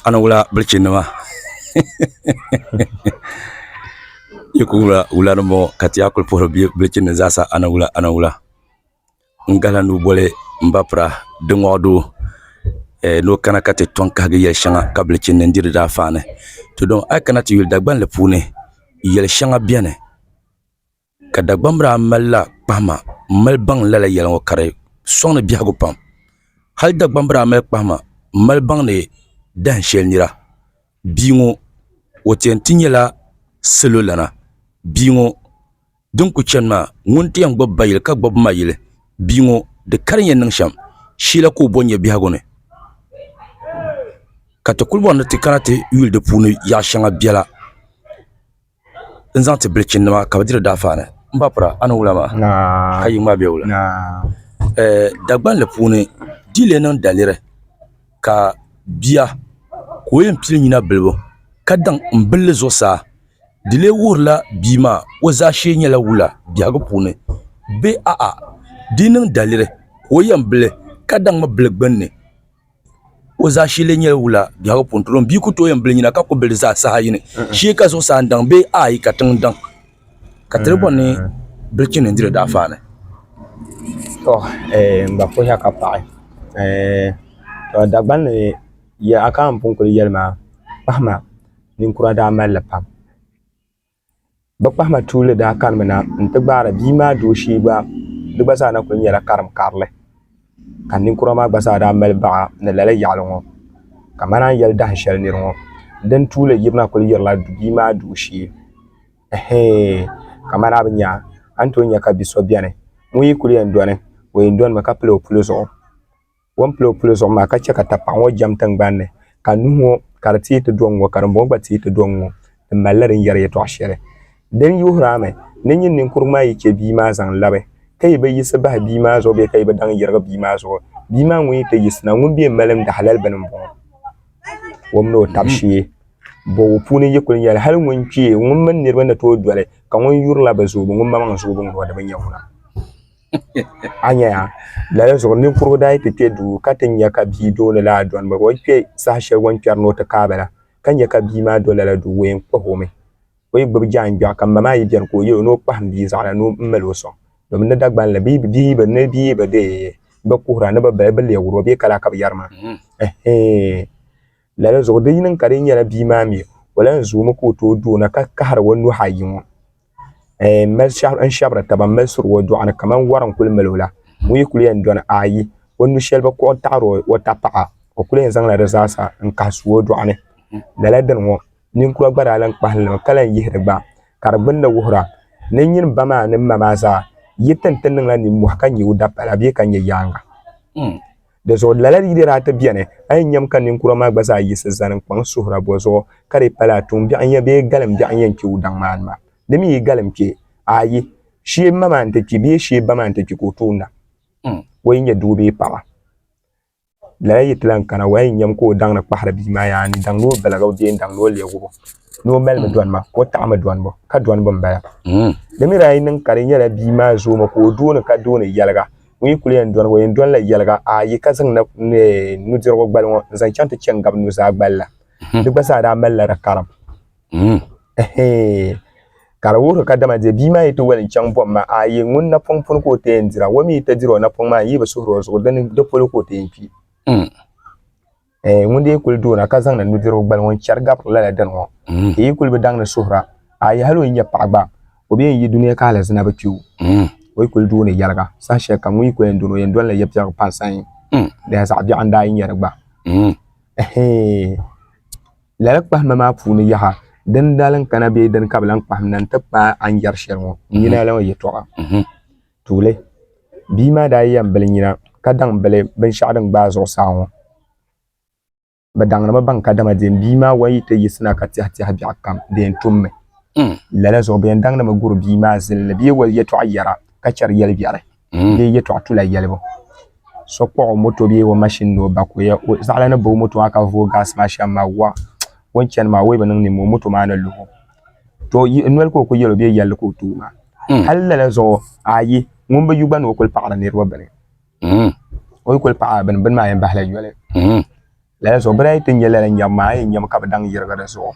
A ni wula bilichinnima yi ku wula wula ni bɔŋɔ ka ti yaa kuli puhiri bilichinnim zaasa a ni wula a ni wula n gahila nuu boli n ba pira di ŋɔɣu doo ni o kana ka ti tɔŋ kahigi yɛli shɛŋa ka bilichinnim di di daafaani to don a yi kana ti yuli Dagbanli puuni yɛli shɛŋa beni Ka Dagbamba daa malila kpahima m-mali baŋ lala yɛla ŋɔ ka di sɔŋdi biɛhigu pam. Hali Dagbamba daa mali kpahima m-mali baŋdi dahin shɛli nira. Bia ŋɔ o ti yɛn ti nyɛla salo lana. Bia ŋɔ din kuli chani maa ŋuni ti yɛn gbubi ba yili ka gbubi ma yili. Bia ŋɔ di ka di yɛn niŋ shɛm sheela ka o bo n-nyɛ biɛhigu ni. Ka ti kuli bɔri ni ti kana ti yuli di puuni yaɣ shɛŋa biɛla. N zaŋ ti bilichinnima ka bɛ diri daafaani. M ba pira, a ni wula maa? Ka yi ŋmaa be wula? Dagbanli puuni di lee niŋ daliri ka bia ka o yɛn pili nyina bilibu ka daŋ m-bili li zuɣusaa. Di lee wuhirila bia maa o zaashee nyɛla wula biɛhigu puuni bee a'a di niŋ daliri ka o yɛn bili ka daŋmi bili gbunni. O zaashee lee nyɛla wula biɛhigu puuni tɔ bia ku tooi yɛn bili nyina ka ku bili zaa saha yini shee ka zuɣusaa n daŋ bee ayi ka tiŋ daŋ ka ti di bɔri ni bilichini n diri daafaani. To n gba puhiya ka paɣi to Dagbanli a kana n pun kuli yɛli maa kpahama ninkura daa malli pam. Bɛ kpahima tuuli daa kanimi na nti gbaari bia maa dooshee gba di gba zaa na kuli nyɛla karim karili ka ninkura maa gba zaa daa mali baɣa ni lala yaɣili ŋɔ kamani a ni yɛli dahin shɛli niri ŋɔ din tuuli yirina kuli yirila bia maa dooshee ɛhɛɛn kamani a bi nya a ni tooi nya ka bia so beni ŋun yi kuli yɛn dɔni o yɛn dɔnimi ka pili o puli zuɣu. O ni pili o puli zuɣu maa ka chɛ ka tapaɣa ŋɔ jɛm tingbani ni ka nuhi ŋɔ ka di teei ti do n-ŋɔ ka dimbɔŋɔ gba teei ti do n-ŋɔ di malila din yɛri yɛtɔɣ shɛli. Din yuhiri a mi ni nyin ninkurigu maa yi chɛ bia maa zaŋ labi ka yi bi yiɣisi bahi bia maa zuɣu bee ka yi bi daŋ yirigi bia maa zuɣu, bia maa ŋun yi ti yiɣisina ŋun bee m-mali n-dahalali bini m-bɔŋɔ. O mini o tab shee bɔbu puuni yi kuli nyɛli hali ŋun kpee ŋun mini niriba ni tooi doli ka ŋun yurila bi zoobu ŋun maŋmaŋ zoobu ŋuna o di bi nya ŋuna. A nyaya lala zuɣu ninkurigu daa yi ti kpɛ duu ka ti nya ka bia dooni laa dɔni o yi kpɛ saha shɛli o ni kpɛri ni o ti kaai ba la ka nya ka bia maa do lala duu o yɛn kpahi o mi o yi gbubi jaangbɛɣu ka ma maa yi biɛni ka o yɛli o ni o kpahim bia zaɣila ni o mali o sɔŋ domin ni Dagbanli bia yi bi ni bia yi bi deei bi kuhira ni bi lɛbigiri o bee ka laa ka bi yɛri maa ɛhɛɛn lala zuɣu di yi niŋ ka di nyɛla bia maa mi o lahi zoomi ka o tooi doona ka kahari o nuhi ayi ŋɔ n shɛbiri taba n mali suri o doɣani kamani wari n kuli mali o la ŋun yi kuli yɛn doni ayi o nu shɛli bi kuɣu taɣari o tapaɣa o kuli yɛn zaŋla di zaasa n kahi su o doɣani lala dini ŋɔ ninkura gba daa lahi kpaham limi ka lahi yihiri gba ka di gbunni wuhira ni nyini ba maa ni ma maa zaa yi ti ni ti niŋla nimmohi ka nyɛ o dapala bee ka nyɛ yaanga Di zuɣu lala yi daa ti beni, a yi nyam ka ninkura maa gba zaa yiɣisi zani n-kpaŋ suhira bɔzuɣu ka di pala tuumbiɛɣu n-yɛn bee galimbiɛɣu n-yɛn kpe o daŋ maa ni maa. Di mi yi galim kpe, ayi, shee ma maa nti kpi bee shee ba maa nti kpi ka o tooi na. O yi nyɛ doo bee paɣa, lala yi ti lan kana, o yi nyam ka o daŋ ni kpahiri bia maa yaa ni daŋ ni o baligibu bee n-daŋ ni o lɛbigibu ni o malimi dɔni ma, o taɣimi dɔnibu ka dɔnibu m-bala. Di mi daa yi niŋ ka di nyɛla bia maa zoomi ka o dooni ka dooni yɛliga, Ŋun yi kuli yɛn dɔni o yɛn dɔnila yɛliga ayi ka zaŋ nudirigu gbali ŋɔ n-zaŋ chaŋ ti chɛ n-gabi nuzaa gbali la. Di gba zaa daa malila di karim. Ka di wuhiri kadama dee bia maa yi ti wali n-chaŋ bom ma ayi ŋun napɔŋ puni ka o ti yɛn dira o mi yi ti diri o napɔŋ maa n-yi bi suhiri o zuɣu di polo ka o ti yɛn kpi. Ŋun dii kuli doona ka zaŋdi nudirigu gbali ŋɔ n-chɛri gabiri lala dini ŋɔ, ka yi kuli bi daŋdi suhira, ayi hali o yi nya paɣa gba, o bee n-yi dunia ka alizina bi kpe o, o yi kuli dooni yɛliga saha shɛli kam ŋun yi kuli yɛn dooni o yɛn dolila yɛbiɛligu pansayin di zaɣ biɛɣu n-daa yi nyɛ di gba. Lala kpahimma maa puuni yaha, din daa lan kana bee dini ka bɛ lan kpahim na nti kpaai a ni yɛri shɛli ŋɔ n-nyina la ŋɔ yɛtɔɣa. Tuuli, bia maa daa yɛn bili nyina ka daŋ bili binshɛɣu din gbaai zuɣusaa ŋɔ. Bɛ daŋdimi baŋ kadama di yɛn bia maa wa yi ti yiɣisina ka tɛhi tɛhi biɛɣu kam di yɛn tummi. Lala zuɣu bɛ yɛn daŋdimi guri bia maa zilinli bee o yɛtɔɣa yɛra ka chɛri yɛli biɛri bee yɛtɔɣa tula yɛlibu. So kpuɣi o moto bee o mashin ni o ba ka o ya zaɣila ni ba o moto maa ka vooi gaasi maa shɛm maa wa o ni chani maa o yi bi niŋ nimmoo moto maa ni lu o. To noli ka o kuli yɛli o bee yɛlli ka o tooi maa. Hali lala zuɣu ayi ŋun bi yu gba ni o kuli paɣiri niriba bini. O yi kuli paɣi a bini, bini maa yɛn bahila yoli. Lala zuɣu bɛ daa yi ti nya lala nyabu maa a ni yɛn nyami ka bɛ daŋ yirigi di zuɣu.